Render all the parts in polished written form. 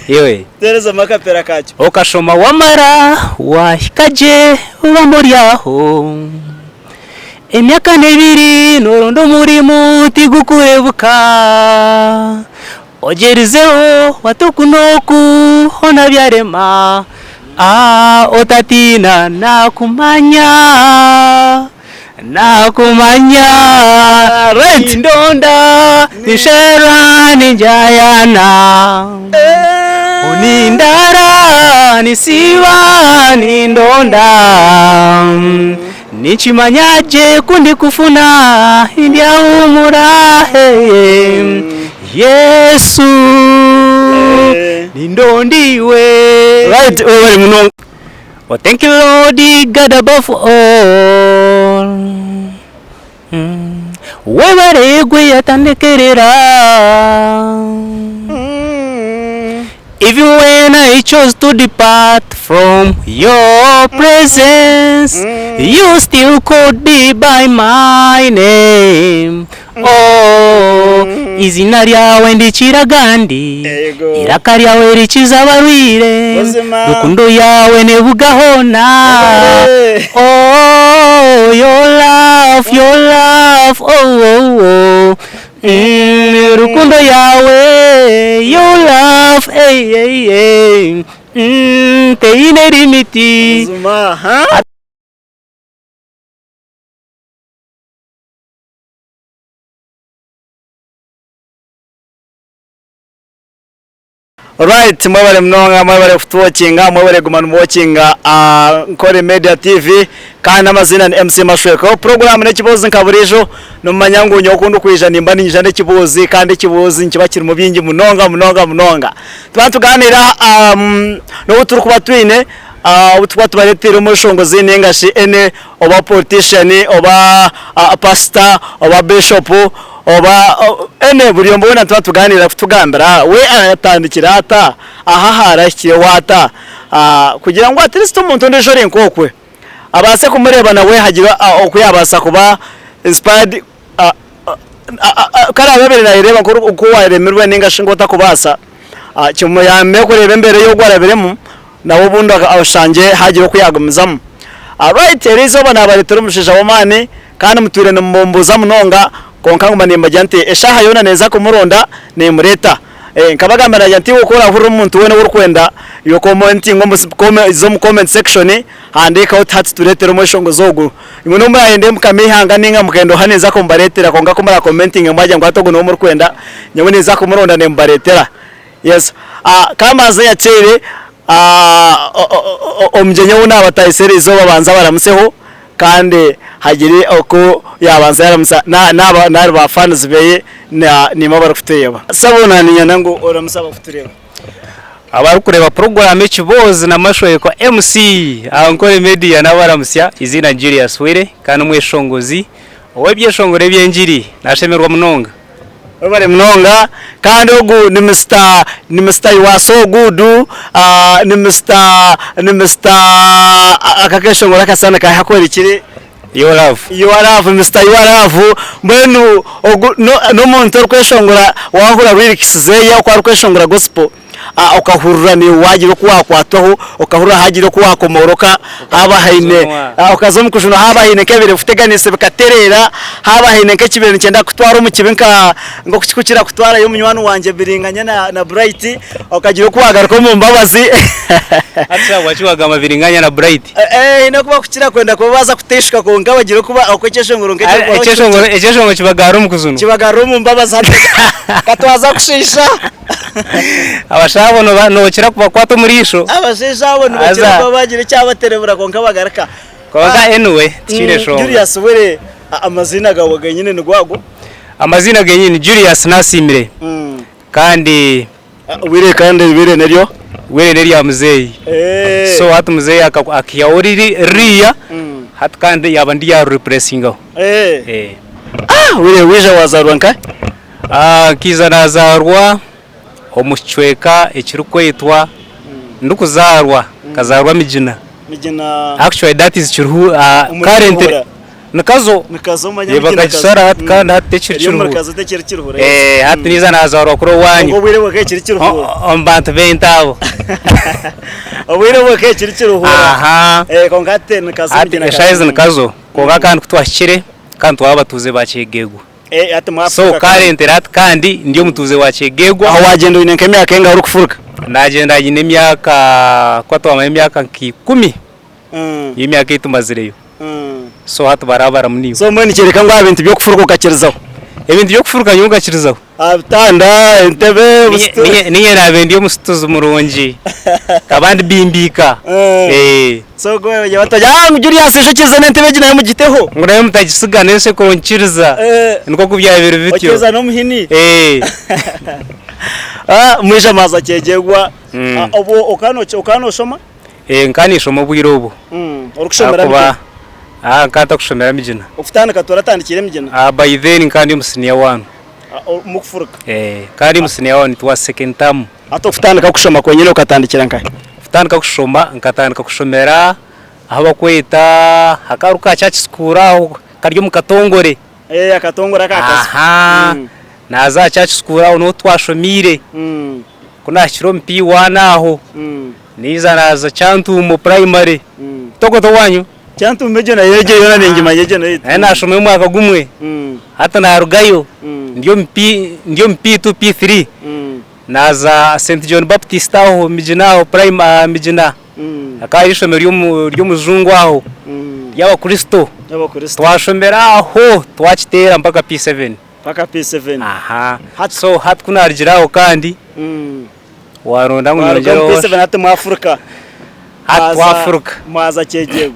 Iwe. Tuheerezamu akapera kakyo. Okashoma wamara wahika gye bambe ori aho Emyaka n'ebiri noronda omurimo tigukurebuka Ogyerizeho wata oku n'oku hoona byarema Aah otatiina nakumanya Nakumanya Nindonda ninsherura ningyayana Nindara ninsiiba nindonda Ninkimanya gye ku ndikufuna ndyahuumura Yesu nindonda iwe. Right webare munonga. Oh thank you Lord God above all Webare gwe yatandekerera Even when I chose to depart from your presence You still called me by my name Oh Eizina ryawe ndikira agandi Yego. Eiraka ryawe rikiza abarwaire Buzima. Rukundo yaawe nebuga hoona Webare. Oh your love, your love, oh oh oh Mm, rukundo yaawe, your love, ey ey ey Mm, teine limiti Buzima ha. Alright, mwebale munonga, mwebale kutuwokinga, mwebale kuguma nimuwokinga uh, Nkore Media TV kandi amazina ni MC Mashweko. Program n'ekibuuzi nka buriijo, nimumanya ngu nyowe ku ndikwija nimba niinyija n'ekibuuzi kandi ekibuuzi nikiba kirimu bingi munonga munonga munonga. Tuba nitugaaniira um, n'obu turikuba twine uh, obu turikuba tubareeteire omweshongozi ninga shi any oba politician oba uh, pastor oba bishop Oba any buri omwe weena nituba nitugaaniira kutugambira we atandikire ata, aha ahu arahikireho ata kugira ngu at least omuntu ondiijo ori nk'okwe abaase kumureeba nawe hagire oku yaabaasa kuba inspired ku araabe abaire naayereeba nk'owaaremirwe nainga shi nk'otakubaasa kimuyambe kureeba embeera ei ogwo arabiremu nawe obundi oshangye haagira oku yaagumizamu. Right eriizooba naabareetera omushaija w'amaani Kandi mutwire nimumbuuza munonga, kwonka nguma nimbagira nti, Eshaaha yoona neeza kumuronda, neemureeta. Nkabagambira naagira nti, Iwe ku oraahurira omuntu weena ou orikwenda, iwe komentinga omu za omu comment section, handiikaho oti hati tureetere omweshongozi ogu. Imwe n'obu muraayende mukama eihanga nainga mukenda oha ninza kumubareetera, kwonka ku muraakomentinge mwagira ngu hati ogu niwe murikwenda, nyowe ninza kumuronda nimubareetera. Yes. Ka mbanze nyakiire omugyenyi ou naabatahisa eriizooba abanze abaramutseho. Kandi hagire oku yaabanza yaaramutsya naaba nari ba fans beye naimwe abarikutureeba. Sebo naniinyenda ngu oramutse abarikutureeba. Abarikureeba puroguraamu Ekiboozi na Mashwekwa MC aha Nkore Media nabaramutsya, eiziina Julius Wire kandi omweshongozi ow'ebyeshongoro eby'engiri. Nashemererwa munonga. Webare munonga kandi ogu ni Mister ni Mister you are so good ni Mister ni Mister aka akeshongoro akasana kahi akorekire? Your love. Your love Mister your love mbwenu ogu n'omuntu orikweshongora wahurira lyrics zeye oku arikweshongora gospel Okahurira naiwe waagira oku waakwatwaho, okahurira haagira oku waakomooroka, haaba haine okaza omu kujunwa haaba haine nk'ebibaire bikuteganiise bikatereera, haaba haine nk'ekibaire nikyenda kukutwara omu kibi nka nk'oku kirikukira kutwarayo munywani wangye Biringanya na na Bright, okagira oku waagaruka omu mbabazi. Hati ahabwaki waagamba Biringanya na Bright? Haine oku barikukira kwenda kuba baaza kuteishuka kwonka bagira oku oku ekyeshongoro nk'ekyo Ekyeshongoro ekyeshongoro kibagarura omu kujunwa. Kibagarura omu mbabazi hati ka twaza kushiisha. Abashaija abo nookira kubakwata omu riisho. Abashaija abo nibakira kuba bagira ekyabaterebura kwonka bagaruka. Kwonka anyway tikiine nshonga. Julius Were amaziina gaawe genyine nigo ago? Amaziina genyine ni Julius Nasiimire kandi. Wire kandi Wire neryo? Wire nerya muzeeyi. So hati muzeeyi akaihaho ririya hati kandi yaaba ndi yarurepuresingaho. Wire waija wazaarwa nkahi? Nkaija naazaarwa omu kicweka ekirikwetwa, ndikuzaarwa nkazaarwa Migina. Migina. Actually that is Kiruhura, Omuri currently Kiruhura. Ni Kazo. Ni Kazo manya Eh, Mugina bakakishara Kazo. hati kandi hati tekiri Eri omuri Kiruhura. Kazo tekiri Kiruhura. Eh, hati niiza nazaarwa kuri owaanyu. Obwo obwire bwe ekiri Kiruhura. Omu bantu b'ente abo. Obwire bwe ekiri Kiruhura. Aha. Eh, kwonka hati ni Kazo Hati Mugina eshaaha ezi Kazo. ni Kazo. Kwonka kandi ku twahikire kandi twaba abatuuze ba Kyegegwa. Eh, hati So mwafuruka kandi. currently hati kandi ndi omutuuze wa Kyegegwa. Aho wagyenda oine nk'emyaka engahi orikufuruka? Nagyenda nyine emyaka kuba twamara emyaka nka ikumi y'emyaka ei tumazireyo. So hati barabaramu naiwe. So mbwenu nikyoreka ngu aha bintu by'okufuruka okakirizaho? Ebintu by'okufuruka nyowe nkakirizaho. Aha bitanda, entebe, obusituuru. Niinye naabaire ndi omusituzi murungi. Nkaba ndi bimbiika. Eh. So ku baabaire bati ah ngu Julius ija okirize n'entebe egi nayo mugiteho. Ngu nayo mutagisiga n'ensheko nkiriza. Nikwo ku byabaire biri bityo. Okiriza n'omuhini. Eh. Ah mwija mwaza Kyegegwa. Obwo okaba noshoma? Eh, nkaba ninshoma obwire obwo. Orikushomera Ahakuba Migina? ah, nkaba ntakushomera Migina. Okutandika toratandikiire Migina? Ah, by then nkaba ndi omu senior one. Ah, omu kufuruka? Eh, nkaba ndi omu senior one, it was second term. Hati okutandika kushoma kwenyine okatandikira nkahi? Kutandika kushoma, nkatandika kushomera ahu bakweta hakaru ka church school aho kari omu Katongore. Eh, Akatongore aka Kazo. Aha, naaza aha church school aho niho twashomiire. Ku naahikire omu P1 aho, naija naaza Kyantuumo primary. Tokoto owaanyu? Kyantuumo egyo nayo egyo yoona ningimanya egyo nayo. Nayo naashomayo omwaka gumwe, hati naarugayo ndi omu P ndi omu P2, P3, naaza St John Baptist aho Migina aho prime Migina. Hakaba hariyo eishomero ry'omujungu aho ry'abakristo twashomera aho twakiteera mpaka P7. Mpaka P7. Aha. So hati ku narugira aho kandi waronda ngu Mwaruga omu nyongyereho P7 hati mwafuruka. hati twafuruka. Mwaza Kyegegwa.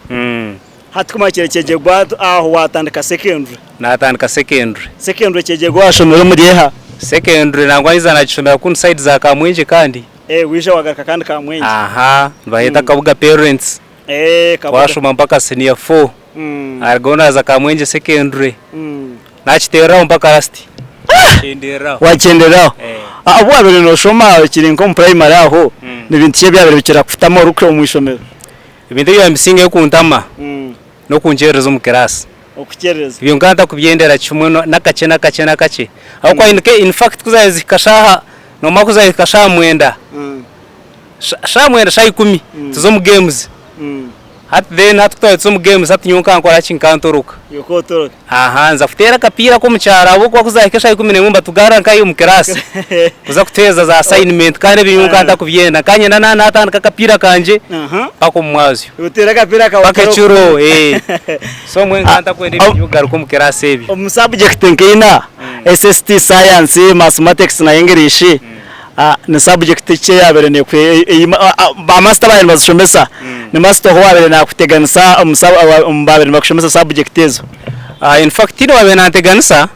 Hati ku mwakire Kyegegwa aho watandika secondary. Natandika secondary. Secondary Kyegegwa washomera omuri eha? Secondary nangwa naiza nagishomera kunu side za Kamwengye kandi. Eh, waija wagaruka kandi Kamwengye. Aha, nibaheeta Kabuga parents. Eh, Kabuga. Twashoma mpaka senior four. Narugaho naaza Kamwengye secondary. Nakiteereraho mpaka last. Nakyendereraho. Wakyendereraho. Eh. Ah, obu wabaire noshoma okiri nk'omu primary aho, ni bintu ki ebyabaire bikira kukutama ori omu ishomero? Ebintu ebyabaire nibisingayo kuntama n'okunkyerereza omu class. Okukyerereza. Ebyo nkaba ntakubyendera kimwe n'akakye n'akakye n'akakye. Ahabw'okuba in in fact ku zaabaire zihika shaaha, noomanya ku zaabaire zihika shaaha mwenda, shaaha mwenda shaaha ikumi tuza omu games. Hati then hati ku twabaire tuza omu games hati nyowe nkaba nkora ki nkaba ntoroka. Iwe okaba otoroka. Aha nza kuteera akapiira ak'omu kyaro ahabw'okuba ku zaahika eshaaha 11 nibatugara nkahi omu kiraasi kuza kutuheereza za assignment kandi ebyo nyowe nkaba ntakubyenda. Nkaba niinyenda naaba naatandika akapiira kangye mpaka omu mwazyo. Oteere akapiira kawe Mpaka ekiro, eh. So mbwenu nkaba ntakwenda ebintu by'okugaruka omu kiraasi ebyo. Omu subject nkaina, SST, Science, Mathematics na English, Ni subject ki eyabaire neku ba master baabaire nibazishomesa, ni master oha owaabaire naakuteganisa omu baabaire nibakushomesa subject ezo? In fact tihaine owaabaire nanteganisa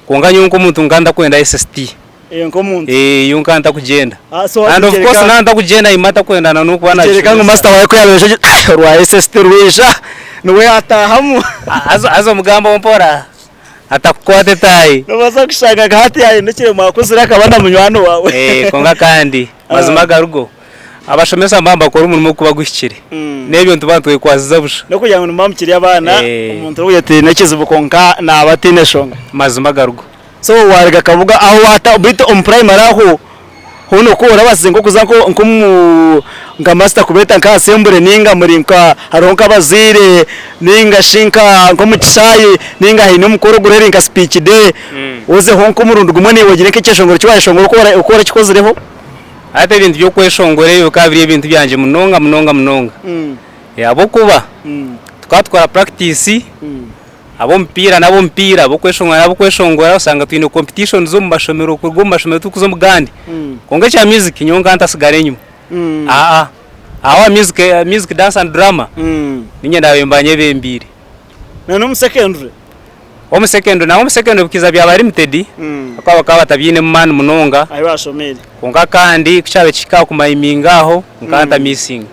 kwonka nyowe nk'omuntu nkaba ntakwenda SST. Nk'omuntu? Yo nkaba ntakugyenda. And of course naaba ntakugyenda nimba ntakwenda na n'okuba Nikyoreka ngu nagishomesa. master waawe ku yaabaire naija orwa SST rwaija niwe yaataahamu. Haza omugambo mpora. Atakukwata etaahi. Nobaasa kushanga nka hati yahindukire mwakuzire akaba na munywani waawe. Eh, kwonka kandi mazima agarigo abashomesa nibaba nibakora omurimo ogurikuba guhikire. N'ebyo nituba nitwekwasiza busha. N'okugira ngu nimuba mukiri abaana, Eh. omuntu orikugira ati haine ekizibu kwonka naaba ataine nshonga. Mazima agarigo. So waruga Kabuga aho waata beitu omu primary aho hoona oku orabaasize nk'okuza nk'omu nka master kubeeta nka assembly ninga muri nka hariho nk'abazaire ninga shi nka nk'omu kishaayi ninga haine omukoro oguriho eri nka speech day ozeho nk'omurundi gumwe naiwe ogire nk'ekyeshongoro eki waayeshongora oku ora oku orakikozireho. Hati ebintu by'okweshongora ebyo bikaba biri ebintu byangye munonga munonga munonga. Ahabw'okuba tukaba tukora practice. Ab'omupiira n'ab'omupiira, ab'okweshongora n'ab'okweshongora, osanga twine competitions omu mashomero kuruga omu mashomero turikuza omu gandi. Kwonka ekya music nyowe nkaba ntasigara enyima. Aa, aho aha music, music dance and drama, niinye naabaire mba nyebembiire. Na n'omu secondary? Omu secondary, nangwa omu secondary bukaiza byaba limited, ahakuba bakaba batabyinemu maani munonga. Ahi washomeire. Kwonka kandi ku kyabaire kihika aha kumayiminga aho, nkaba ntamisinga.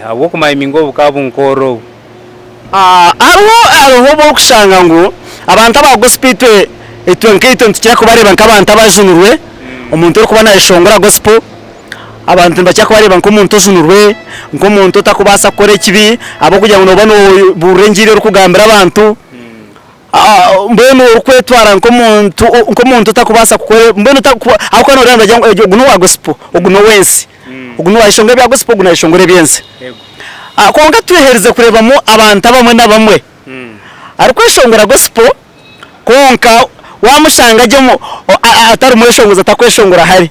Ahabw'okumayiminga obu bukaba bunkorera obu. Hariho hariho obu orikushanga ngu abantu aba gospel itwe itwe nkaitwe nitukira kubareeba nk'abantu abajunirwe, omuntu orikuba nayeshongora gospel. Abantu nibakira kubareeba nk'omuntu ojunirwe, nk'omuntu otakubaasa kukora ekibi ahabw'okugira ngu nooba noobuurira engiri orikugambira abantu. Mbwenu orikwetwara nk'omuntu nk'omuntu otakubaasa kukora mbwenu otakuba ahabw'okuba nooreeba nibagira ngu ogu n'owa gospel, ogu n'ow'ensi, ogu n'owayeshongora ebya gospel, ogu naayeshongora eby'ensi. Kwonka tweherize kureebamu abantu abamwe n'abamwe arikweshongora gospel kwonka wamushanga gye atari mweshongozi atakweshongora hare.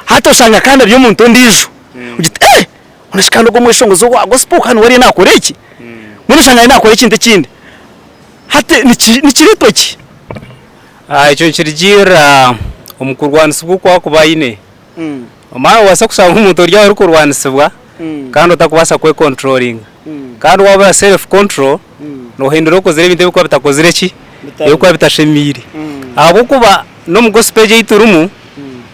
Hati oshanga kandi ari omuntu ondiijo ogira oti ee onu shi kandi ogu omweshongozi owa gospel kandi we ariyo naakora eki? Mbwenu oshanga ariyo naakora ekintu ekindi. Hati nikireetwa ki? Ekyo nikirugiirira omu kurwanisibwa oku arikuba aine. Omanya noobaasa kushanga omuntu ori aho orikurwanisibwa kandi otarikubaasa kwekonturoringa. Kandi waabura self control, noohindura okozire ebintu ebirikuba bitakozire ki? Ebirikuba bitashemeire. Ahabw'okuba n'omu gospel egi ei turimu,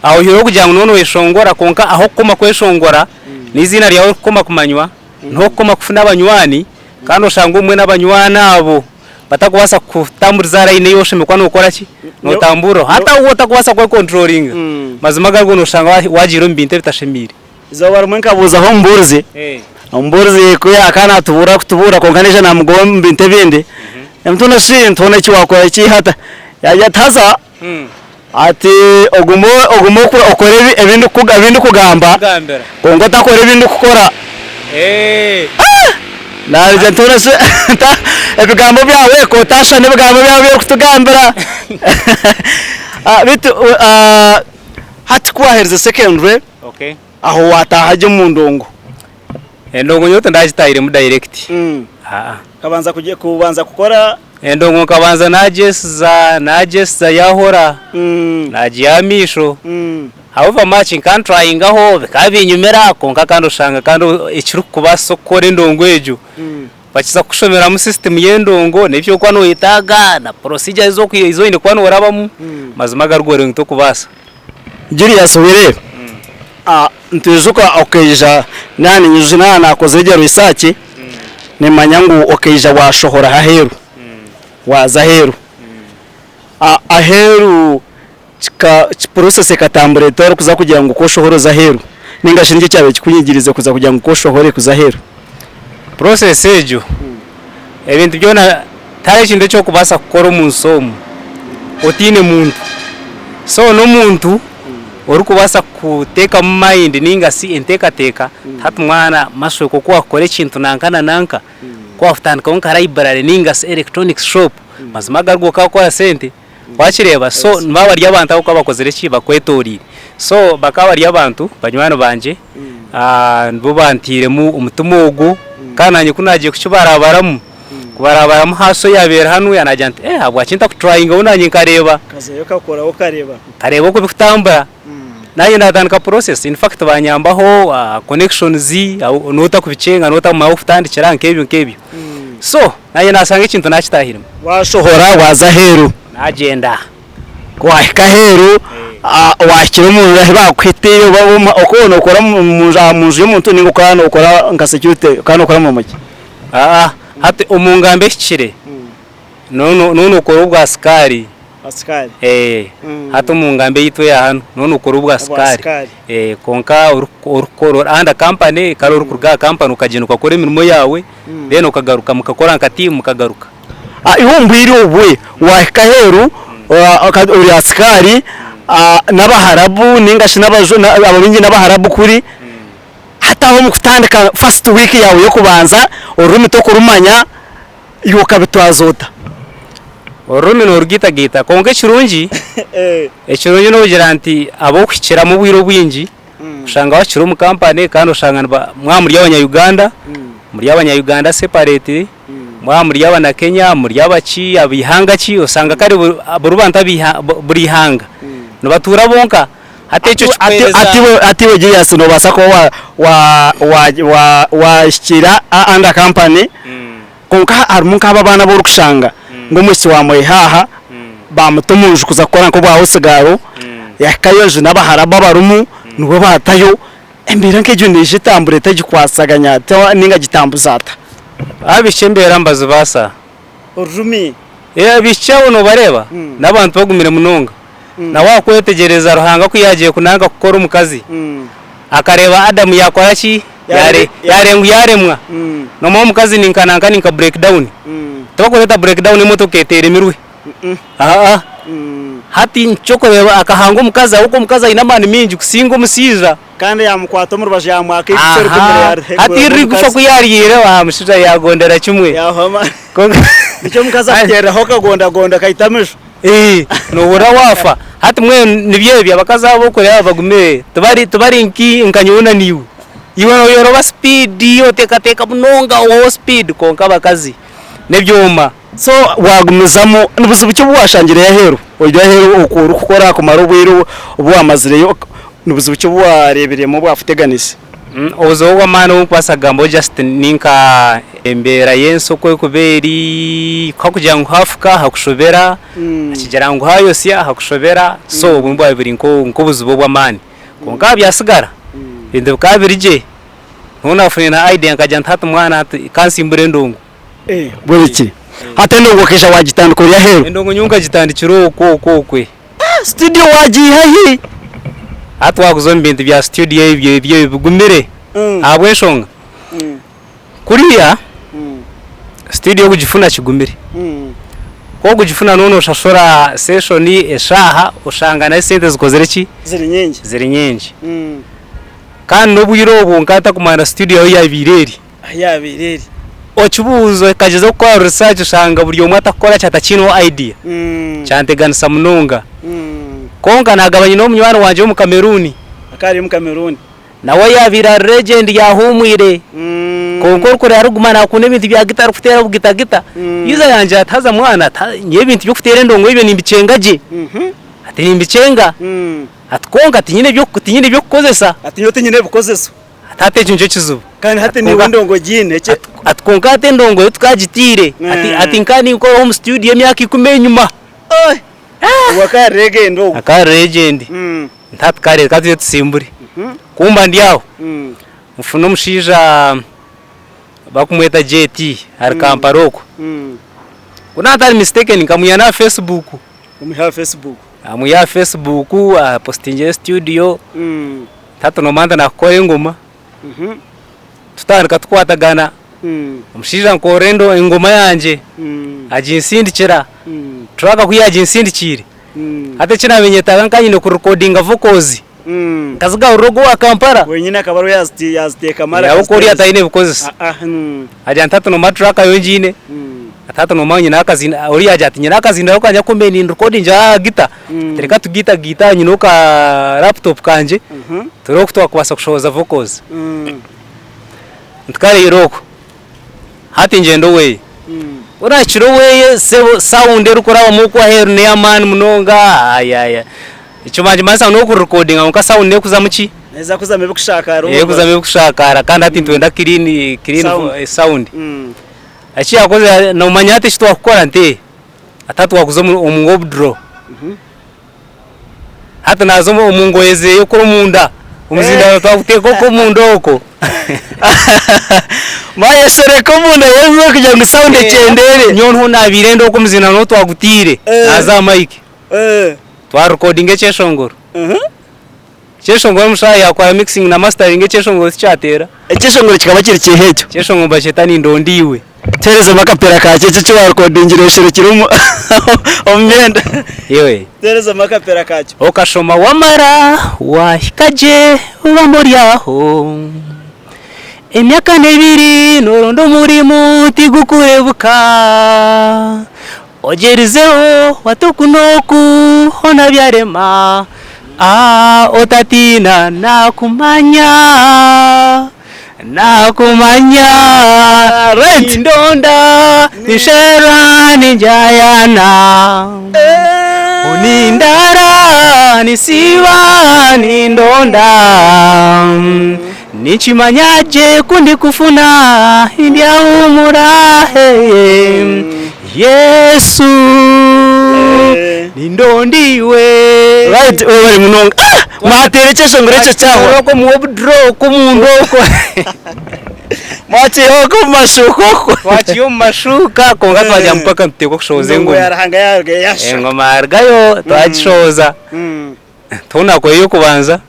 aho oihireho kugira ngu nooba nooyeshongora kwonka ah'okukoma kweshongora, n'eiziina ryawe rikukoma kumanywa, niho orikukoma kufuna abanywani, kandi oshanga obumwe n'abanywani abo batakubaasa kutamburiza layini ei oshemereire kuba nookora ki? Nootamburiraho. Hati aho waaba otarikubaasa kwekonturoringa, mazima agarugwo nooshanga waagiire omu bintu ebitashemeire. Eizooba rimwe nkabuuzaho omubuurizi, omubuurizi ku yaakaba naatubuurira kutubuurira kwonka naija naamugoba omu bintu ebindi, nyamutono shi nituhona eki waakora ki hati? Yaagira ati haza ati ogume ogume okore ebi ndikugamba kwonka otakora ebi ndikukora. Naagira nti hoona shi ebigambo byawe k'otaashusha n'ebigambo byawe ebi orikutugambira. Beitu hati ku waaherize secondary aho waataaha gye omu ndongo? Endongo nyowe tindagitaahiremu direct. Okabanza kubanza kukora? Endongo nkabanza nagyesiza nagyesiza yahora nagiha amaisho however much nka ntrayingaho bikaba binyumira kwonka kandi oshanga kandi ekirikukubaasisa kukora endongo egyo bakiza kukushomeramu system y'endongo n'ebi orikuba noyetaaga na procedure ezi oine kuba norabamu mazima agarugorire ngu tokubaasa. Julius Wire, Nitwijuka okaija naaba naakozire gye research nimanya ngu okaija waashohoraho aheeru, waaza aheeru. Aheeru process ekatambura eta orikuza kugira ngu k'oshohore oze aheeru nainga shi niki ekyabaire kikunyigiriize kuza kugira ngu k'oshohore kuza aheeru? Process egyo ebintu byona tihariho ekintu eki orikubaasa kukora omu nsi omu otaine muntu. So n'omuntu orikubaasa kuteekamu mind ninga shi enteekateeka hati mwana mashweka oku waakukora ekintu nanka na nanka, ku waakutandikaho nka library ninga shi electronics shop, mazima agaruga okaakora sente. Wakireeba? So nibaba bari abantu abakuba bakozire ki? Bakwetoreire. So bakaba bari abantu banywani bangye, nibo banteiremu omutima ogwo, kandi nanye ku naagiire kukibarabaramu, kubarabaramu haso eyabaire hanuya naagira nti eh habwaki ntakuturayingaho nanye nkareeba. Okazayo okakoraho okareeba. Nkareeba oku bikutambura. Nanye natandika process, in fact banyambaho connections, notakubikyenga notamanya ahokutandikira nk'ebyo nk'ebyo. So nanye nashanga ekintu nakitahiremu. Washohora waza aheeru. Nagyenda. Ku wahika aheeru wahikire omu nju ahu bakuhitiire okaba nokora omu nju y'omuntu ninga okaba nokora nka security okaba nokora murimo ki? Hati omu ngamba ehikire noba nokora obwa sikaari. Hati omu ngamba eyaitu eya hanu noba nokora obwa sikaari kwonka orikukora under company kare orikuruga aha company okagyenda okakora emirimo yaawe then okagaruka mukakora nka tiimu mukagaruka. Iwe omu bwire obwe wahika aheeru ori asikaari n'abaharabu ninga shi abaingi n'abaharabu kuri hati aho omu kutandika first week yaawe y'okubanza orurimi tokurumanya iwe okabitwaza ota? Orurimi norugaitagaita kwonka ekirungi, ekirungi n'okugira nti ab'okuhikiramu obwire obwingi oshanga wakira omu kampani kandi oshanga mwaba muri abanya Uganda, muri abanya Uganda separate, mwaba muri abana Kenya, muri abaki, ab'eihanga ki, osanga kare buri bantu buri ihanga nibatuura bonka. Hati ekyo kikuheereza. Hati iwe Julius nobaasa kuba wahikira under company kwonka harimu nk'abo abaana abu orikushanga ngu omwishiki wamwiha aha bamuta omu nju kuza kukora nk'obwa house girl yahikayo enju n'abaharabu abarimu nibo baatayo embeera nk'egyo neija etambura eta egikwasaganya ata ninga agitambuza ata? Abaishiki embeera nibazibaasa. Orurimi. Abaishiki abo noobareeba n'abantu bagumire munonga. Na waakwetegyereza Ruhanga ku yaagiire kunanka kukora omukazi, Akareeba Adamu yaakora ki? Yaare- Yaare ngu yaaremwa. Mm. Noomanya omukazi ni nka nanka ni nka break down. Mm. Tibakureeta break down emotoka eteeremirwe. Mm. Aa. Mm. Hati nikyo okureeba akahanga omukazi ahabw'okuba omukazi aine amaani maingi kusinga omushaija. Kandi yaamukwata omu rubaju yaamwaka eigufa erigumire Aha. yaarihegura Hati omu eri rigufa mukazi. ku yaariire wa mushaija yaagondera kimwe. Yaahwa amaani. Kwonka Nikyo omukazi akuteereraho akagondagonda akaita amaisho. Ee, noohurira waafa. Hati mbwenu nibyo ebyo abakazi abo okureeba bagumire tibari tibari nki nka nyowe na naiwe. Iwe nooyoroba sipiidi oteekateeka munonga owaho sipiidi kwonka abakazi n'ebyoma. So waagumizamu, ni buzibu ki obu waashangireyo aheeru? Ori aheeru oku orikukora kumara obwire obu waamazireyo, ni buzibu ki obu waareebiremu obwakuteganisa? Obuzibu obw'amaani obu ndikubaasa kugambaho just ni nka embeera y'ensi oku erikuba eri, ku hakugira ngu haafuka hakushobera, hakigira ngu haayosya hakushobera, so obwo nibwo bwaba buri nk'obuzibu obw'amaani. Kwonka aha byatsigara, ebintu bikaba biri gye, nyowe naafunire na idea nkagira nti hati mwana hati ka nsimbure endongo. Buri ki? Hati endongo okaija waagitandika ori aheeru? Endongo nyowe nkagitandikira okwo okwo okwe. Studio waagiiha hi? Hati waakuza omu bintu bya studio ebyo ebyo bigumire ahabw'enshonga kuriya studio kugifuna kigumire. Ku orikugifuna nooba noshashura session eshaaha oshanga nayo esente zikozire ki? Ziri nyingi. Ziri nyingi. Kandi n'obwire obwo nkaba ntakumanya na studio ahu yaabaire eri. Ahu yaabaire eri. Okibuuza okagyezaho kukora research oshanga buri omwe atakukora ki atakiineho idea. Kyanteganisa munonga. Kwonka naagaba nyine omunywani wangye w'omu Cameroon. Akaba ari omu Cameroon. Nawe yaabaire ari legend yaahuumwire. Kwonka orikureeba arikuguma naakunda ebintu bya gita arikuteera bugita gita. Yiija yangira ati haza mwana nyowe ebintu by'okuteera endongo ebyo nimbikyenga gye. Ati nimbikyenga. Ati kwonka tinyine by'okukozesa. Ati nyowe tinyine bikozeso. Ati hati ekyo nikyo kizibu. Kandi hati niiwe endongo ogiine. Ati kwonka hati endongo yo tukagitiire. Ati nkaba ninkoraho omu studio emyaka ikumi enyima. Ogwo akaba ari legend ogwo. Akaba ari legend. Nti hati kare reka tugye tusimbure. Ku mba ndi aho, nfuna omushaija barikumweta JT ari Kampala okwo. Ku naatari mistaken nkamwiha n'aha Facebook. Omwiha aha Facebook. Namwiha aha Facebook, apositingire studio. Hati noomanya nti naakukora engoma, tutandika tukwatagana, omushaija ankorera engoma yangye, aginsindikira, track ku yaaginsindikiire, hati eki naabaire niinyetaaga nkaba nyine kurikodinga vocals, nkazigarura ogwo owa Kampala. Wenyine akaba ariwe yaaziteekamu Ahabw'okuba oriya taine bikozesa. Agira nti hati noomanya track yo ngiine, ati hati noomanya nyine akazindaaro, oriya agira ati nyine akazindaaro kangye aku mbaire nindirikodingira aha gita, ati reka tugiitagaite aha nyineho ka laptop kangye turebe oku twakubaasa kushohoza vocals. Nti okwo, hati ngyenda oweye. Ku naahikire oweye sebo sound erikurabamu okwo aheeru n'ey'amaani munonga ayaya. Ekyo bangimanyisa ngu n'okurikodinga kwonka sound neekuzamu ki? Neeza kuzamu ebikushakaara omu Erikuzamu ebikushakaara kandi hati nitwenda clean clean sound. Eki yaakozire noomanya hati eki twakukora nti hati twakuza omu wardrobe. Hati naaza omu ngoye zeeye kuri omunda, omuzindaaro twaguteeka okwo omunda okwo. Mwayeshereka omunda y'enju kugira ngu sound ekyendeere. Nyowe niho naabaire ndi okwo omuzindaaro niho twagutaire, naaza aha mic, twarikodinga ekyeshongoro. Ekyeshongoro omushaija yaakora mixing na mastering ekyeshongoro tikyateera. Ekyeshongoro kikaba kiri kiiha ekyo? Ekyeshongoro nibakyeta Nindonda Iwe. Tuheerezemu akapeera kakye eki eki waarikodingire osherekire omu omu myenda. Iwe. Tuheerezemu akapeera kakyo. Okashoma wamara wahika gye oba ori aho Emyaka n'ebiri noronda omurimo tigukurebuka Ogyerizeho wata oku n'oku hoona byarema Aah otatiina nakumanya Nakumanya Nindonda ninsherura ningyayana Nindara ninsiiba nindonda Ninkimanya gye ku ndikufuna ndyahuumura Yesu nindonda iwe. Right webare munonga. Ah! Mwateera ekyeshongoro ekyo kyahwa. Okwo omu wardrobe okwo omunda okwo. Mwakiiha okwo omu mashuuka okwo. Twakiiha omu mashuuka kwonka twagira ngu mpaka nituteekwa kushohoza Endongo engoma. ya Ruhanga yarugayo yashusha. Engoma yarugayo twagishohoza. Twona nakora ey'okubanza.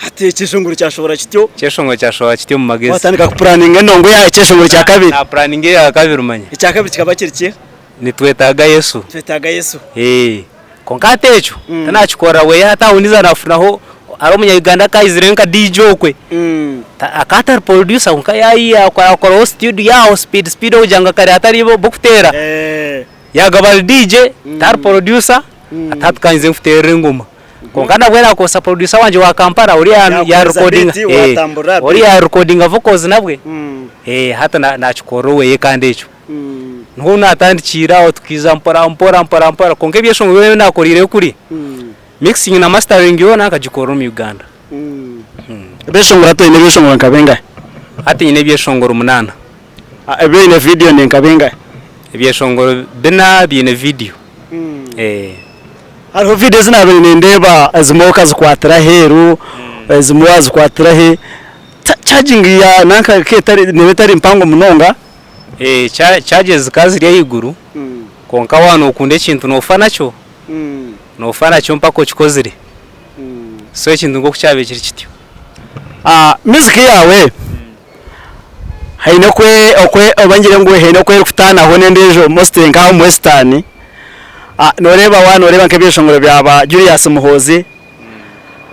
Hati ekyeshongoro kyashohora kityo. Ekyeshongoro kyashohora kityo omu magezi. Watandika kupuraninga endongo ya ekyeshongoro kya kabiri. Napuraninga eya kabiri manya. Ekya kabiri kikaba kiri ki? Nitwetaaga Yesu. Nitwetaaga Yesu. Eeh. Kwonka hati ekyo tinaakikorera bweya hati aho ndiza naafunaho hariho omunya Uganda akaizire nka DJ okwe akaba atari producer kwonka yaakoraho studio aho speed speed okugira ngu kare hatari b'okuteera yaagaba ari DJ tari producer hati hati ka ninze nkuteerere engoma kwonka nabwe naakozesa producer wangye owa Kampala oriya Yaakuhereza beat waatamburira aha beat. oriya yarecordinga vocals nabwe hati naakikorera oweye kandi ekyo. Niho naatandikiire aho tukaija mpora mpora mpora mpora kwonka ebyeshongoro byona ebi naakoreireyo kuri, mixing na mastering yoona nkagikorera omu Uganda. Ebyeshongoro hati oine ebyeshongoro nka bingahi? Hati nyine ebyeshongoro munaana. Ebiine vidiyo ni nka bingahi? Ebyeshongoro bina biine vidiyo. Hariho vidiyo ezi naabaire nindeeba ezimwe okazikwatira aheeru, ezimwe waazikwatira hi, charging ya nanka neeba etari mpango munonga. Charges zikaba ziri ahaiguru kwonka waaba nokunda ekintu noofa nakyo, noofa nakyo mpaka okikozire. So ekintu nk'oku kyabaire kiri kityo. Music yaawe haine oku oba ngire ngu haine oku erikutaanaho n'endiijo mostly nk'aha omu western, nooreeba waaba nooreeba nk'ebyeshongoro bya ba Julius Muhoozi,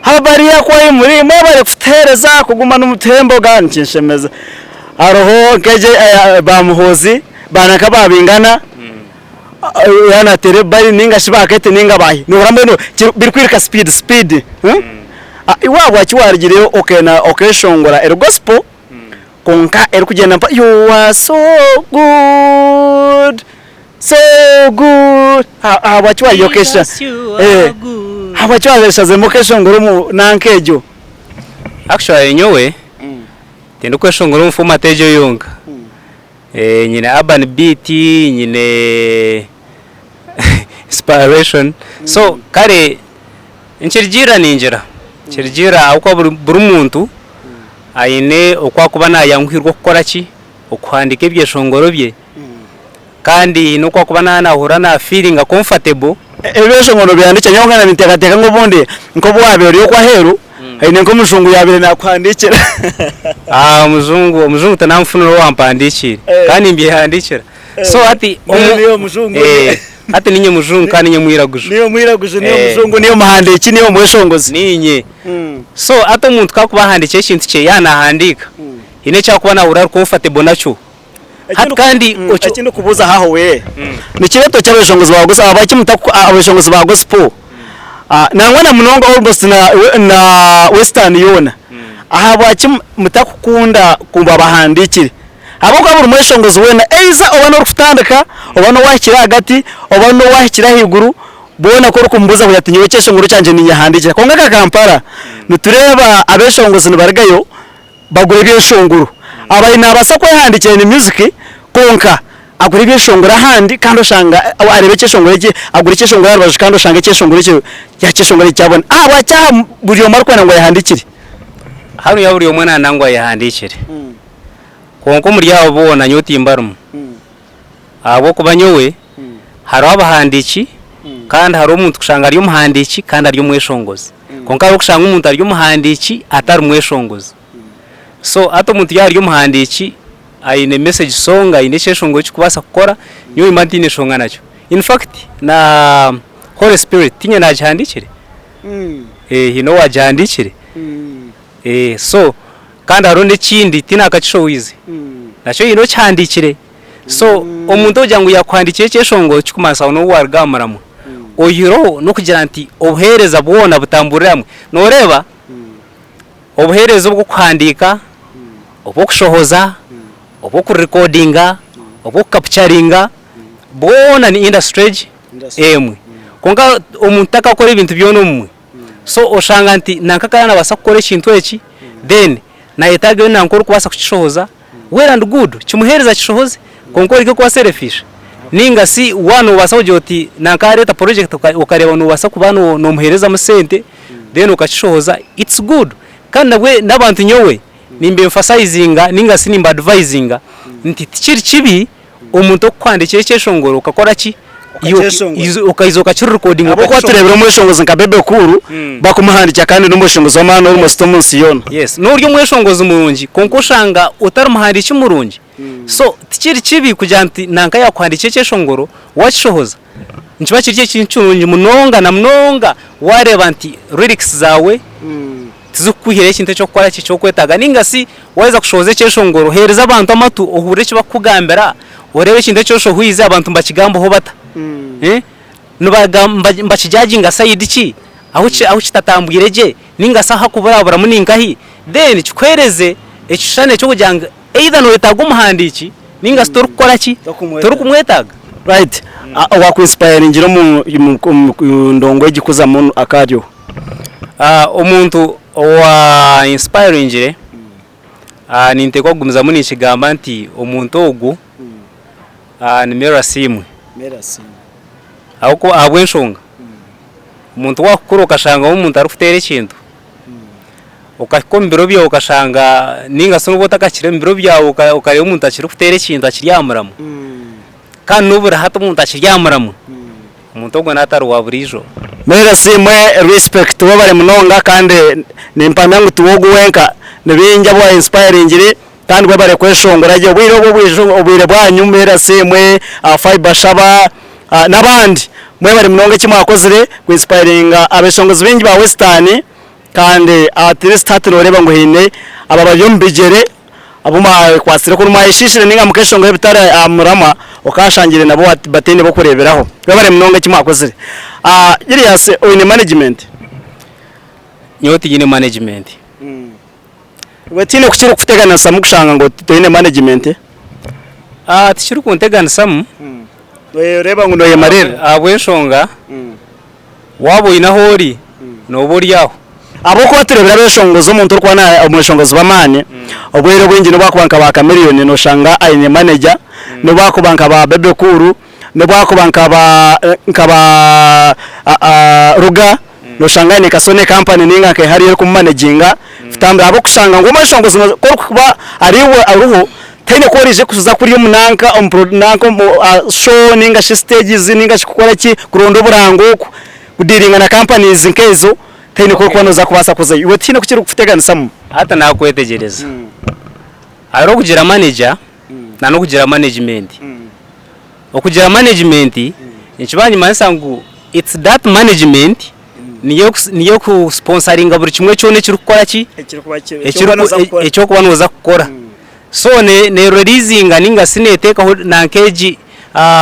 Habari akwai muri mwebare kutuhereza kuguma nimutuha emboga nikinshemeza. Hariho nk'egyo eya ba Muhoozi ba nanka ba Bingana yaaba nateera ebibari ninga shi ba Kate ninga baahi nohurira mbwenu birikwirika speed speed. Iwe ahabwaki warugireyo okenda okeshongora eri gospel kwonka erikugyenda mpora you are so good. So good ahabwaki wayokesha eh ahabwaki wayeshazemu okeshongora omu nanka egyo. Actually nyowe tindikweshongora omu format egyo yonka. Nyine urban beat, nyine inspiration so kare nikirigiirira ningira, nikirigiirira ahabw'okuba buri muntu aine oku arikuba nayanguhirwa kukora ki, okuhandiika ebyeshongoro bye. Kandi haine oku arikuba naahurira na feelinga comfortable. Ebyeshongoro nobihandiikira nyowe nkaba ninteekateeka ngu obundi nk'obu waabaire ori okwo aheeru haine nk'omujungu yaabaire naakuhandiikira. Omujungu omujungu tinaamufunire owampandiikiire kandi nimbyehandiikira. So hati Mbwenu niiwe mujungu hati niinye mujungu kandi niinye mwiraguju. Niiwe mwiraguju, niiwe mujungu, niiwe muhandiiki, niiwe mweshongozi. Niinye. So hati omuntu ku arikuba ahandiikire ekintu kye yaaba naahandiika, haine eki arikuba naahurira ari comfortable nakyo. Hati kandi ekyo. Eki ndikubuuza haho we, nikireetwa ki abeshongozi ba gospel, ahabwaki mutaku abeshongozi ba gospel nangwa na munonga almost na na western yoona, ahabwaki mutakukunda ku babahandiikire? Ahabw'okuba buri mweshongozi weena either oba n'orikutandika, oba n'owahikire ahagati, oba n'owahikire ahaiguru, boona ku orikumubuuza akugira ati nyowe ekyeshongoro kyangye ninyehandiikira. Kwonka nka Kampala, nitureeba abeshongozi nibarugayo bagura ebyeshongoro. Abaire nabaasa kwehandiikira in music kwonka agura ebyeshongoro ahandi kandi oshanga areeba ekyeshongoro eki agura ekyeshongoro aha rubaju kandi oshanga ekyeshongoro ekyo yakyeshongora kyabona. Ahabwaki aha buri omwe arikwenda ngu ayehandiikire? Hanuya buri omwe nayenda ngu ayehandiikire kwonka omuri abo boona nyowe timbarimu ahabw'okuba nyowe hariho abahandiiki kandi hariho omuntu kushanga ari omuhandiiki kandi ari omweshongozi. Kwonka hariho okushanga omuntu ari omuhandiiki atari mweshongozi. So hati omuntu yaaba ari omuhandiiki aine message song, aine ekyeshongoro eki arikubaasa kukora, nyowe nimba ntaine nshonga nakyo. In fact na Holy Spirit tiinye naagihandiikire, haine owaagihandiikire. So kandi hariho n'ekindi tinaakakishohoize, nakyo haine okihandiikire. So omuntu ogira ngu yakuhandiikira ekyeshongoro kirikumanyisa ngu n'obu waaruga aha muramwa, oihireho n'okugira nti obuheereza bwona butamburire hamwe. Nooreeba obuheereza obw'okuhandiika, obw'okushohoza, obw'okurikodinga, obw'okukapucaringa, bwona ni industry egi emwe. Kwonka omuntu takakora ebintu byona omumwe. So oshanga nti nanka akaba nabaasa kukora ekintu eki, then nayetaaga nanka orikubaasa kukishohoza, well and good kimuheereze akishohoze kwonka oreke kuba selfish ninga shi waaba noobaasa kugira oti nanka yareeta project okareeba noobaasa kuba noomuheerezamu sente then okakishohoza it's good kandi nabwe n'abantu nyowe nimba emphasizinga ninga shi nimba advisinga nti tikiri kibi omuntu okukuhandiikira ekyeshongoro okakora ki? Okakyeshongora. Okaija okakirekodinga. Ahabw'okuba tureebire omweshongozi nka Bebe Cool bakumuhandiikira kandi n'omweshongozi w'amaani almost omu nsi yoona. Yes, n'ori omweshongozi murungi kwonka oshanga otari muhandiiki murungi. So tikiri kibi kugira nti nanka yaakuhandiikira ekyeshongoro waakishohoza. Nikiba kiri ekintu kirungi munonga na munonga waareeba nti lyrics zaawe tizikukuhireho ekintu eky'okukora ki, eky'okwetaaga nainga shi waaheza kushohoza ekyeshongoro heereza abantu amatu ohurire eki barikukugambira oreebe ekintu eki oshohoize abantu nibakigambaho bata, nibakijaginga sayidi ki, ahu kitatambwire gye nainga shi ahakuburaburamu ni nkahi then kikuheereze ekishushani eky'okugira ngu either noyetaaga omuhandiiki nainga shi torikukora ki, torikumwetaaga. Right, owaakwinsipayaringire omu ndongo egi kuzamu akaryo? Omuntu owa insipayiringire ninteekwa kugumizamu ninkigamba nti omuntu ogu ni Mary Asiimwe ahabw'okuba ahabw'enshonga omuntu waakukura okashangaho omuntu arikuteera ekintu, okahika omu biro byawe okashanga nainga shi nobu otakahikire omu biro byawe okareeba omuntu akirikuteera ekintu akiri aha muramo kandi n'oburi hati omuntu akiri aha muramo. Omuntu ogwo natari wa buriijo. Mary Asiimwe respect webare munonga kandi nimpamya ngu tiwe ogu wenka nibingi abu wa inspiringire kandi webare kweshongora gye obwire obu obwire bwanyu Mary Asiimwe, Fiber Shaba nabandi mwebare munonga eki mwakozire ku inspiringa abeshongozi bingi ba western kandi at least hati noreeba ngu haine ababari omu bigyere abu mwakwatsire kuri mwayeshiishire nainga mukeshongora ebitari aha muramwa okashangire nabo bataine b'okureeberaho. Mwebare munonga eki mwakozire. Julius oine management? Nyowe tinyine management. Iwe tihaine oku kirikukuteganisamu kushanga ngu toine management? Tikirikunteganisamu. Noreeba ngu noyemarira? Ahabw'enshonga Waaba oine ahu ori, nooba ori aho. Ahabw'okuba tureebire abeshongozi omuntu orikuba na omweshongozi w'amaani, obwire obwingi n'obu akuba nka ba Chameleone noshanga aine manager, n'obu akuba nka ba Bebe Cool, n'obu akuba nka ba nka ba Ruger, noshanga aine nka Sony company ninga nka ehariyo erikumumaneginga kutambura ahabw'okushanga ngu omweshongozi ku orikuba ariiwe oriho tihaine ku oraije kuza kurya omu nanka omu pro nanka omu show ninga shi stages ninga shi kukora ki kuronda oburango okwo kudiiringa na companies nk'ezo tihaine ku orikuba nooza kubaasa kuzayo. Iwe tihaine oku kirikukuteganisamu? Hati naakwetegyereza. Hariho okugira manager na n'okugira management. Okugira management nikiba nikimanyisa ngu it's that management niyo niyo ekusponsaringa buri kimwe kyona ekirikukora ki? Ekyokuba nooza kukora. So ne releasinga ninga shi neteekaho nanka egi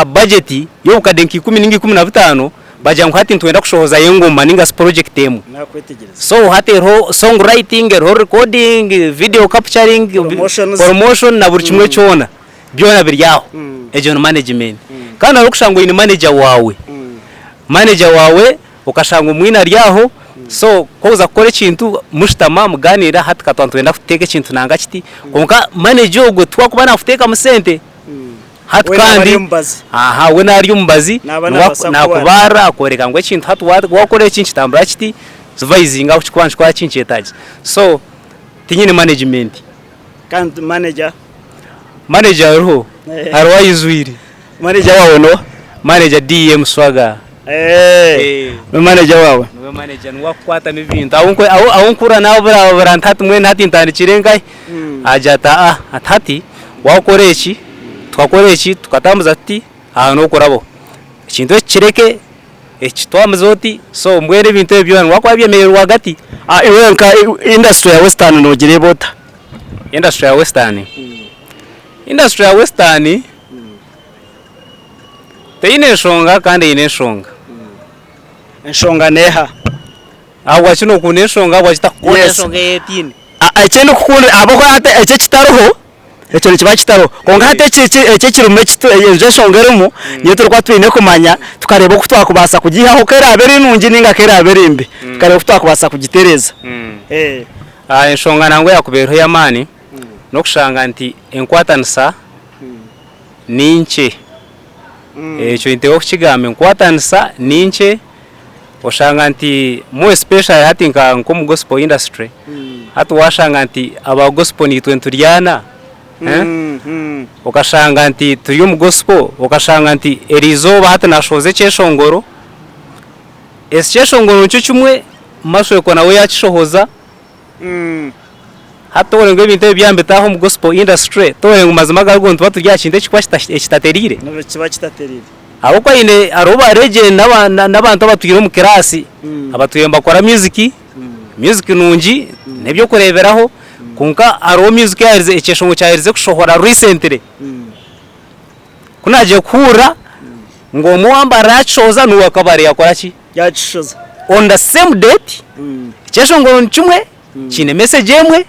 budget y'obukadde nka ikumi ninga 15 bagira ngu hati nitwenda kushohozayo engoma ninga shi project emwe. So hati eriho song writing, eriho recording, video capturing, promotion na buri kimwe kyona, byona biri aho. Egyo ni management. Kandi hariho okushanga oine manager waawe, manager waawe Okashanga omwine ari aho, so ku orikuza kukora ekintu mushutama mugaaniira hati ka twaba nitwenda kuteeka ekintu nanga kiti, kwonka manager ogwo ti wakuba naakuteekamu sente. Hati We naaba kandi ari omubazi. aha we naaba ari omubazi, Naaba niwe naabaasa kukubarira. naakubarira akworeka ngu ekintu hati waakora eki nikitambura kiti, zuvayizinga ahu kirikuba nikikora ki nikyetaagisa. So tinyine management. Kandi manager? Manager ariho, hariho aijwire. Manager waawe n'oha? Manager DM Swagger. Eh, niwe manager waawe? Niwe manager, niwe akukwatamu ebintu. Ahu ahu ahu nkuhurira naaburabura nti hati mbwenu hati ntandikire nkahi? Agira ati aa, ati hati waakora eki, tukakora eki, tukatambuza tuti, aha nookurabaho. Ekintu eki kireke, eki twamize oti, so mbwenu ebintu ebyo byona niwe akuba abyemereire rwagati. Ah, iwe nka industry ya Western noogireeba ota? Industry ya Western? Industry ya Western Teine nshonga kandi eine enshonga. Enshonga neeha? Ahabwaki nokunda enshonga ahabwaki otakukunda Yes. enshonga ei etaine? A- Eki ndikukunda ahabw'okuba hati eki ekitariho ekyo nikiba kitariho kwonka hati eki eki eki ekirimu eki enju enshonga erimu niyo turikuba twine kumanya tukareeba oku twakubaasa kugiihaho ku eraabe eri nungi nainga ku eraabe eri mbi tukareeba oku twakubaasa kugitereeza. Ah, enshonga nangwa eyakuba eriho ey'amaani n'okushanga nti enkwatanisa ni nkye. Ekyo ninteekwa kukigamba enkwatanisa ni nkye oshanga nti more especially hati nka nk'omu gospel industry hati washanga nti aba gospel naitwe nituryana. Eh? Okashanga nti turi omu gospel, okashanga nti eriizooba hati nashohoza ekyeshongoro, eki kyeshongoro nikyo kimwe Mashwekwa nawe yakishohoza, hati toore ngu ebintu ebi byaba nibitaaha omu gospel industry, toore ngu mazima agariho nituba turi aha kintu ekirikuba ekitatereire. Nikiba kitatereire. Ahabw'okuba haine hariho ba legend n'abantu abatwire omu kiraasi abatwire nibakora music, music nungi n'eby'okureeberaho kwonka hariho music eyaherize ekyeshongoro kyaherize kushohora recently. Ku naagiye kuhurira ngu omwe owambarira yaakishohoza n'owa Kabare yaakora ki? Yaakishohoza. On the same date, ekyeshongoro ni kimwe, kiine message emwe,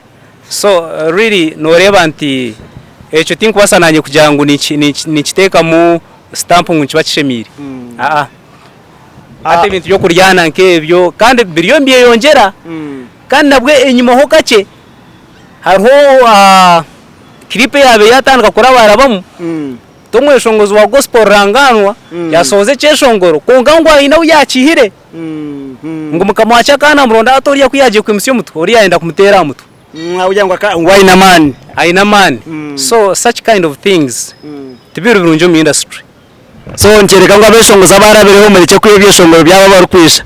so really nooreeba nti ekyo tinkubaasa naanye kugira ngu ninkiteekamu stamp ngu nikiba kishemeire, aa. Hati ebintu by'okuryana nk'ebyo kandi biriyo nibyeyongyera kandi nabwe enyimaho kakye hariho clip eyaabaire yaatandika kurabarabamu t'omweshongozi wa gospel rurangaanwa yaasohoza ekyeshongoro kwonka ngu haine ahu yaakiihire ngu mukama waakyo akaba naamuronda hati oriya ku yaagiire kwimutsya omutwe oriya yaayenda kumuteera aha mutwe. Ahabw'okugira ngu aine amaani. Aine amaani. So such kind of things tibiri birungi omu industry. So nikyoreka ngu abeshongozi abarabireho murekye kwiha ebyeshongoro byabo abarikwija.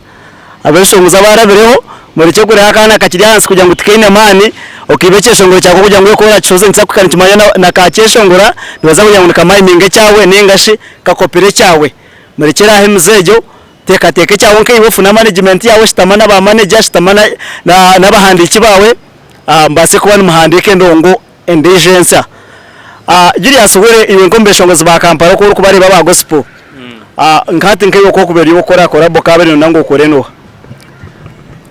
Abeshongozi abarabireho murekye kureka akaana kakiri ahansi kugira ngu tikaine maani okaiba ekyeshongoro kyako kugira ngu iwe ku orakishohoze nikiza kuhika nikimanywa na kakyeshongora nibaza kugira ngu nikamayiminga ekyawe ninga shi kakopire ekyawe. Murekyere aho emize egyo, teekateeka ekyawe nkaiwe ofune management yaawe shutama na ba manager, shutama n'abahandiiki baawe mubaase kuba nimuhandiika endongo endiijo ensya. Julius Were iwe nk'omu beshongozi ba Kampala oku orikubareeba aba gospel, nka hati nkaiwe oku orikuba ori ow'okukora collabo okaaba ori nooyenda ngu okore n'oha?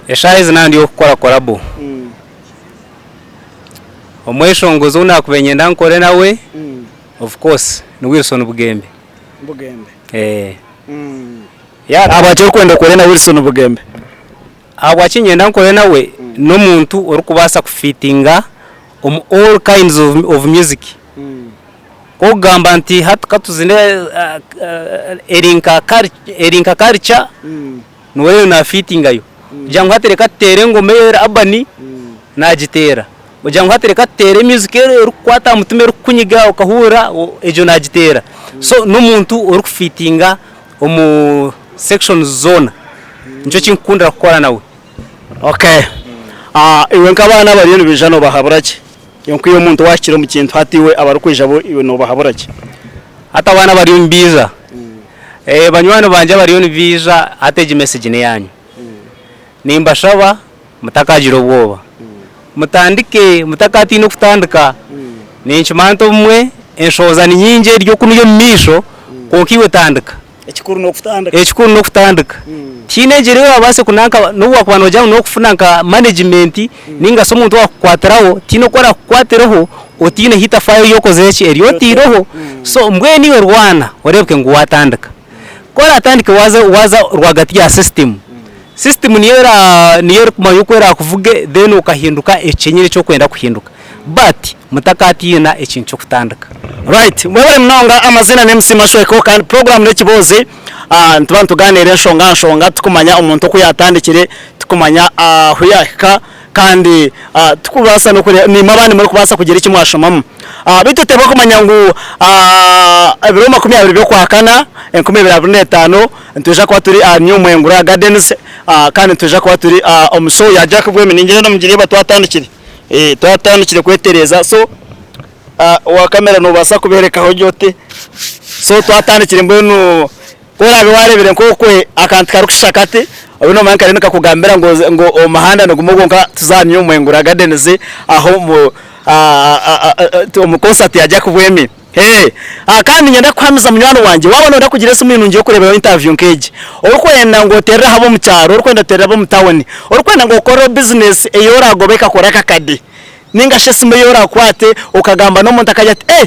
Eshaaha ezi naaba ndi ow'okukora collabo, omweshongozi ou naakubaire niinyenda nkore nawe of course ni Wilson Bugembe. Bugembe. Ahabwaki orikwenda okore na Wilson Bugembe? Ahabwaki niinyenda nkore nawe, n'omuntu orikubaasa kufiitinga omu all kinds of music. Nk'okugamba nti hati katuzine eri nka culture, niwe naafiitingayo. Kugira ngu hati reka tuteere engoma eri urban, naagiteera. Kugira ngu hati reka tuteere music erikukwata aha mutima erikukunyiga okahurira, egyo naagiteera. So n'omuntu orikufiitinga omu sections zoona. Nikyo eki nkukundira kukora nawe. Okay. Iwe nk'abaana abariyo nibaija noobahabura ki? Nk'iwe omuntu owaahikire omu kintu hati iwe abarikwija bo iwe noobahabura ki? Hati abaana abariyo nibaija, banywani bangye abariyo nibaija hati egi message n'eyaanyu. Nimbashaba mutakagira obwoba, mutandike mutakatiina okutandika. Ninkimanya nti obumwe enshohoza ni nyingi eri okunuya omu maisho kwonka iwe tandika. Ekikuru n'okutandika. Ekikuru n'okutandika. Tihaine engyeri ei orabaase kunanka n'obu wakuba noogira ngu n'okufuna nka management ninga shi omuntu owaakukwatiraho, tihaine oku arakukwatireho otiineho itafaari eri okozire ki, eri otaireho. So mbwenu iwe rwana oreebeke ngu waatandika. Ku oraatandike waaza waaza rwagati ya system, system niyo era niyo erikumanya oku eraakuvuge then okahinduka ekyo kyenyini eki orikwenda kuhinduka. But mutakatiina ekintu ky'okutandika. Right, mwebare munonga amaziina ni MC Mashweko kandi program n'ekiboozi nituba nituganiira enshonga aha nshonga tukumanya omuntu oku yatandikire, tukumanya ahu yahika kandi tukubaasa n'okureba naimwe abandi murikubaasa kugira eki mwashomamu. Beitu oteebwa kumanya ngu ebiro 20 by'okwakana 2025 nitwija kuba turi aha New Mwengura Gardens kandi nitwija kuba turi omu show ya Jack Bwemi ningira nimugireeba twatandikire. Twatandikire kwetereeza so owa kamera noobaasa kubeerekaho gye oti so twatandikire mbwenu ku oraabe waareebire nk'okwe akantu karikushusha kati obe noomanya ngu kariyo nikakugambira ngu ngu omuhanda nigumwe gwonka tuza aha New Mwengura Gardens aho omu omu concert ya Jack Bwemi. Kandi niinyenda kukuhamiza munywani wangye waaba nooyenda kugira esimu nungi y'okureeberaho interview nk'egi, orikwenda ngu oteerere ab'omu kyaro, orikwenda oteerere ab'omu tawuni, orikwenda ngu okoreho bizinesi ei oraagobe ekakora akakade, nainga shi esimu ei oraakwate okagamba n'omuntu akagira ati ee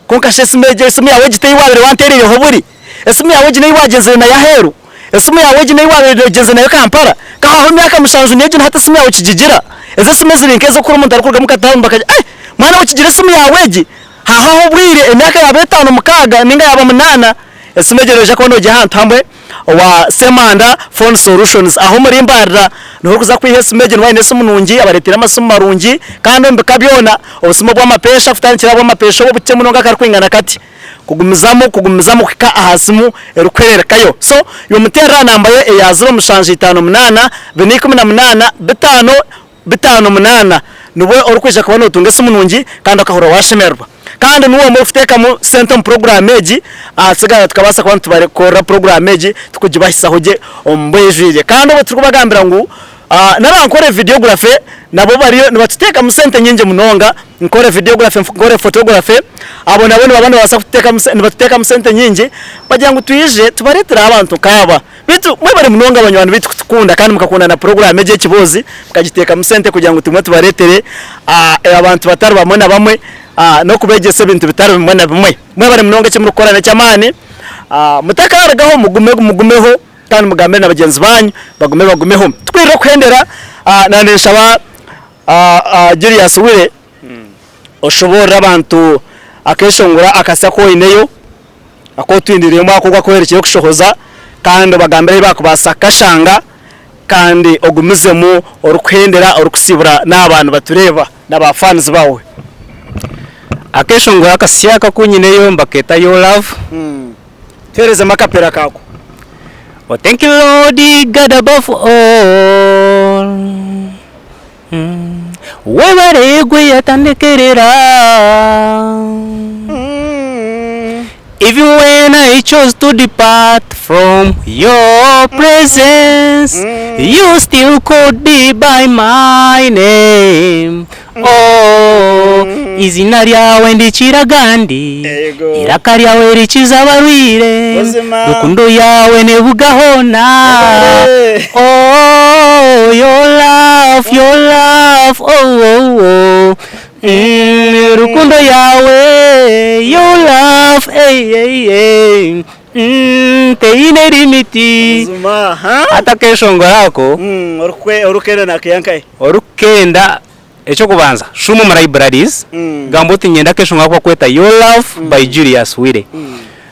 kwonka shi esimu egi esimu yaawe egi t'ei waabaire wanteereireho buri? Esimu yaawe egi n'ei waagyenzire nayo aheeru? Esimu yaawe egi n'ei waabaire ogyenzire nayo Kampala? Ka haaho emyaka mushanju n'egi na hati esimu yaawe okigigira? Ezo esimu eziri nk'ezo kuri omuntu arikuruga omu katawuni bakagira ee mwana we okigira esimu yaawe egi? Haahaho obwire, emyaka yaaba etaano, mukaaga nainga yaaba munaana, esimu egyo noija kuba noogiha ahantu hamwe. owa Ssemanda Phone Solutions aho omuri Mbarara niho orikuza kwiha esimu egi niwe aine esimu nungi abareeteire amasimu marungi kandi omu bika byona obusimu obw'amapeesa kutandikira aha bw'amapeesa obu obukye munonga akarikwingana kati kugumizamu kugumizamu kuhika aha simu erikuhererekayo. So iwe muteerere aha namba ye eya ziro mushanju itaano munaana bina ikumi na munaana bitaano 58 nibwo orikwija kuba notunga esimu nungi kandi okahurira washemererwa. Kandi niwe omwe orikuteekamu sente omu puroguraamu egi ahasigara tukabaasa kuba nitubakorera puroguraamu egi tukugibahisaho gye omu bwijwire. Kandi obwo turikubagambira ngu n'abankore videography nabo bariyo nibatuteekamu sente nyingi munonga, nkore videography, nkore photography, abo nabo nibaba nibabaasa nibatuteekamu sente nyingi bagira ngu twije tubareetereho abantu nk'aba. Beitu mwebare munonga banywani beitu kutukunda kandi mukakunda na puroguraamu egi ey'ekiboozi mukagiteekamu sente kugira ngu tumwe tubareetere abantu batari bamwe na bamwe n'okubegyesa ebintu bitari bimwe na bimwe. Mwebare munonga eki murikukora n'eky'amaani. Mutakarugaho mugume mugumeho kandi mugambire na bagyenzi baanyu bagume bagumeho. Tukwirire okuhendera naanye ninshaba Julius Wire oshoboorore abantu akeeshongoro akasya aku oineyo. Aku otwiniiremu ako oku akuherekyeire kushohoza kandi obagambire ahu baakubaasa kukashanga kandi ogumizemu orikuhendera orikusiibura n'aba nibatureeba na ba fans baawe. Akeshongoro akasya aku aku nyineyo nibakeeta Your Love. Tuheerezemu akapera kaako. Oh thank you Lord God above all Webare gwe yatandekerera Even when I chose to depart from your presence You still called me by my name Oh, izina ryawe ndikira agandi Ego. Iraka ryawe rikiza abarwire Buzima. Rukundo yawe nebuga hoona Webare. Oh, your love, your love, oh, oh, oh. Rukundo yawe, your love, hey, hey, hey. Teine limiti. Buzima, ha? Hati akeshongoro ako Orikukenda nakeeya nkahi? Orikukenda eky'okubanza shuma omu libraries gamba oti niinyenda akeshongoro aku barikweta Your Love by Julius Wire.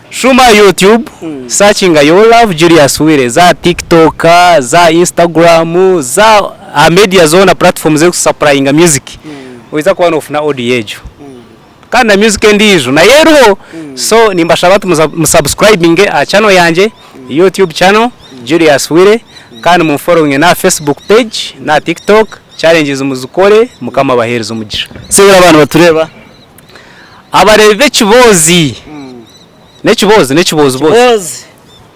Shuma aha YouTube searchinga Your Love Julius Wire za TikTok, za Instagram, za aha media zoona platforms ezirikusapurayinga music noija kuba noofuna audio egyo. Kandi na music endiijo nayo eriho so nimbashaba nti musubscribinge aha channel yangye YouTube channel Julius Wire kandi munfollowinge n'aha Facebook page n'aha TikTok challenges muzikore mukama abaheereze omugisha. Sibura abantu batureeba. Abareebi b'ekiboozi n'ekiboozi n'ekiboozi-boozi. Kiboozi,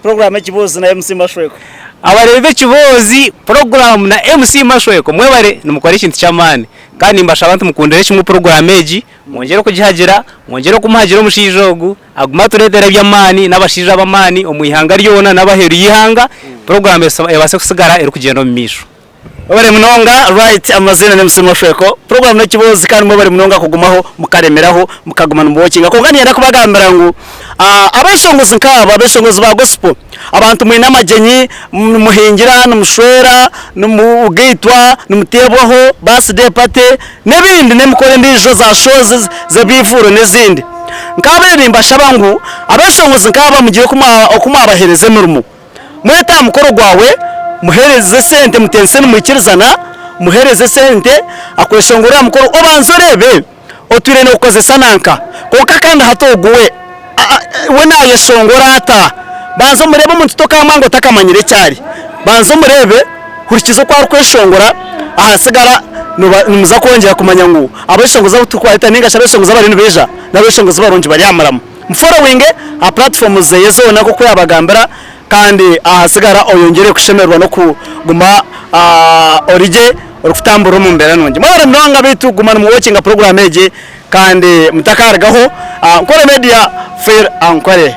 puroguraamu Ekiboozi na MC Mashweko. Abareebi b'ekiboozi puroguraamu na MC Mashweko mwebare nimukora ekintu ky'amaani kandi nimbashaba nti mukundire kimwe puroguraamu egi mwongyere okugihagira mwongyere okumuhagira omushaija ogu agume atureetere eby'amaani n'abashaija ab'amaani omu ihanga ryona n'abaheeru y'eihanga puroguraamu ebaase kusigara erikugyenda omu maisho. Mwebare munonga right amaziina ni MC Mashweko program nekiboozi kandi mwebare munonga kugumaho mukaremeraho mukaguma nimuwokinga kwonka ninyenda kubagambira ngu abeshongozi nkaaba abeshongozi ba gospel abantu mwine amagyenyi nimuhingira nimushwera nimugaitwa nimuteebwaho birthday party nebindi nemikoro endiijo za shows zebivuuro nezindi nkabaire nimbashaba ngu abeshongozi nkaaba mugire oku mwabahereza emirimo. Mwete aha mukoro gwawe, muheereze esente mutense nimwikirizana, muheereze esente akweshongorere aha mukoro obanze oreebe otwire nookukozesa nanka. Kwonka kandi hati ogu we we naayeshongora ata? Banza omureebe omuntu tokamwanga otakamanyire eki ari. Banza omureebe, hurikiza oku arikweshongora ahasigara nimuza kwongyera kumanya ngu abeshongozi abu turikubareeta nainga shi abeshongozi abariyo nibaija n'abeshongozi barungi bari aha muramo. Muforowinge aha puratifoomu zeye zoona nk'oku yaabagambira kandi ahasigara oyongyere kushemererwa n'okuguma ori gye orikutamburira omu mbeera nungi. Mwebare munonga beitu guma nimuwokinga puroguraamu egi kandi mutakarugaho. Ankole Media, Feel Ankole.